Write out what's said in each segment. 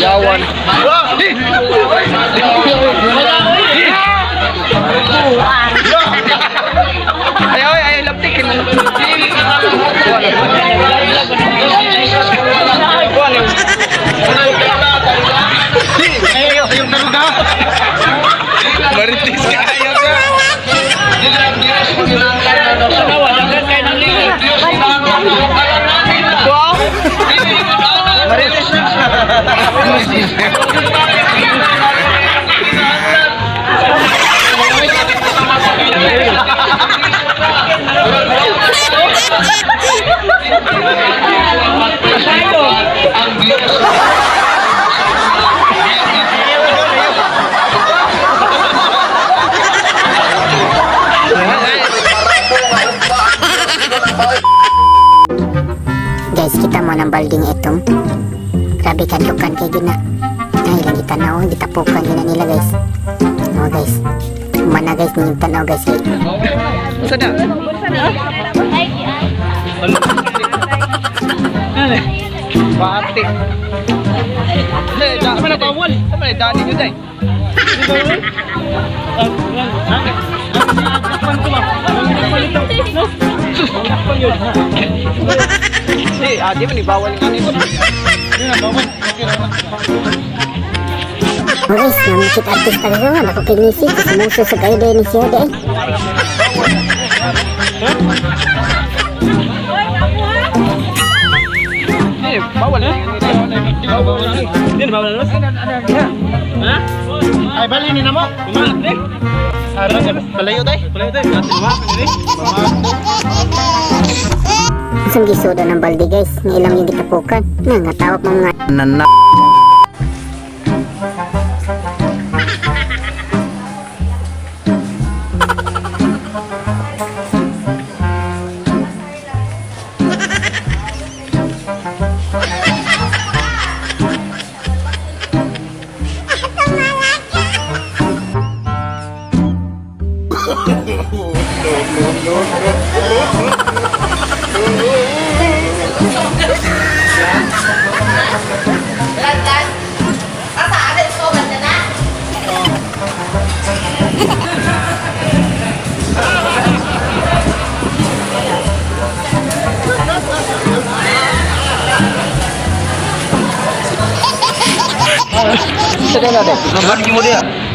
Yawan. Ay, ay, ay, laptik. Maritis ka ayaw ka. Wow! Maritis na. Guys, kita mo ng balding itom. Grabe kadlukan kay gina. Ay, lang gitanaw, gitapukan gina nila, guys. Oh guys. Mana guys, ni tanaw guys kay Saan na? Bati. Eh, da mana bawal? Sama na dani yun day. Eh, di man bawal nga nito. Oh guys, namikit artista kayo nga. Ako kay Nisi. Sumuso sa kayo din ni siya day. Eh, bawal na. Hindi na bawal na. Ha? Ay, bali ni namo. Palayo tay. Palayo tay. Isang gisudo ng balde guys. Nga ilang yung gitapukan. Nga, nga tawag mo nga. Nana.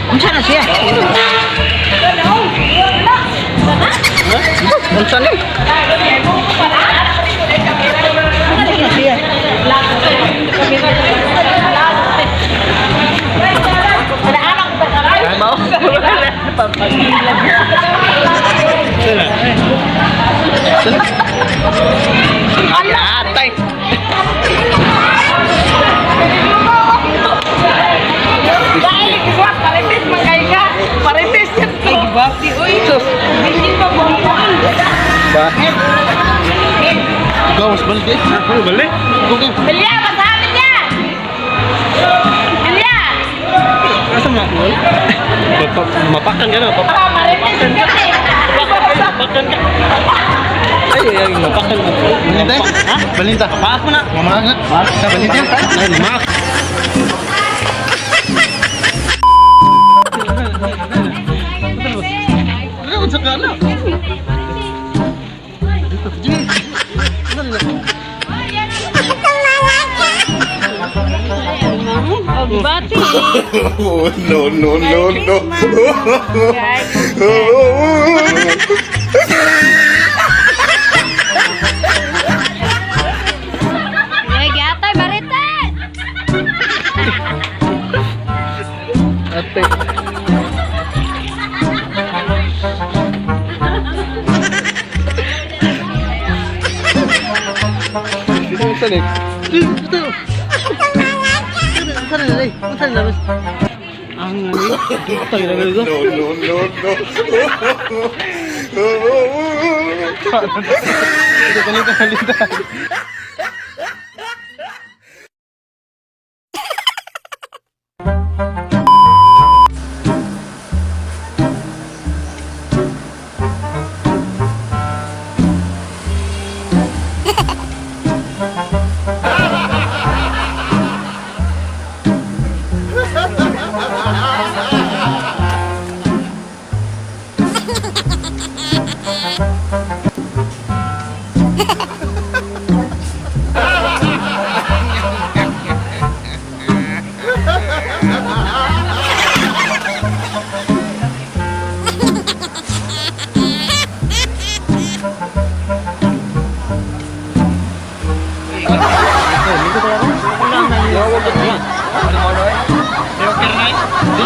Unsa na siya? Unsa ni? Unsa na siya? Mao. Ala, atay. Dahil ikaw, parites man kayo ka. Parites yan ko. Ay, gibati oy. Sus. Hindi pa mo. Ba. Gawas balde. Balde. Okay. Bilya, basahan niya! Bilya! Asa nga? Mapakan ka na, Ah, marites ka eh. mapakan ka. Ay, ay, mapakan ka. Balinta. Ha? Balinta. Paak mo na. Mamaangat. Sa balinta. Ay, mamak. Ano sa kana? Bati. Oh, no, no, no, no. Ay, gatay, marites! Ate. Dito sa lik. Dito. Saan na lay? Saan na? Ang ano? Tayo na No, no, no, no. Balinta, balinta.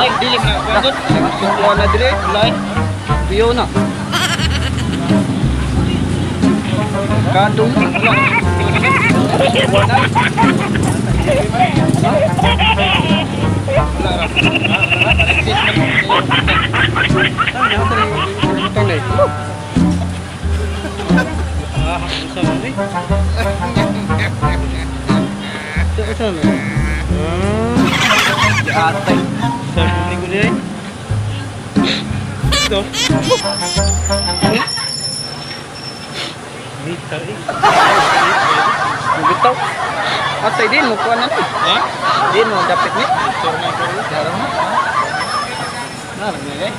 Ay, dili na. Pagod. Sukuan na dire, ulay. Biyo na. Kadong wala. Wala. Ah, unsa man eh? Unsa man? Atay. Sabi ko dire. Ito. Mita eh. Bitaw. Atay din mo kuan na ni. Ha? Din mo dapit ni. Darong na. Narang na eh.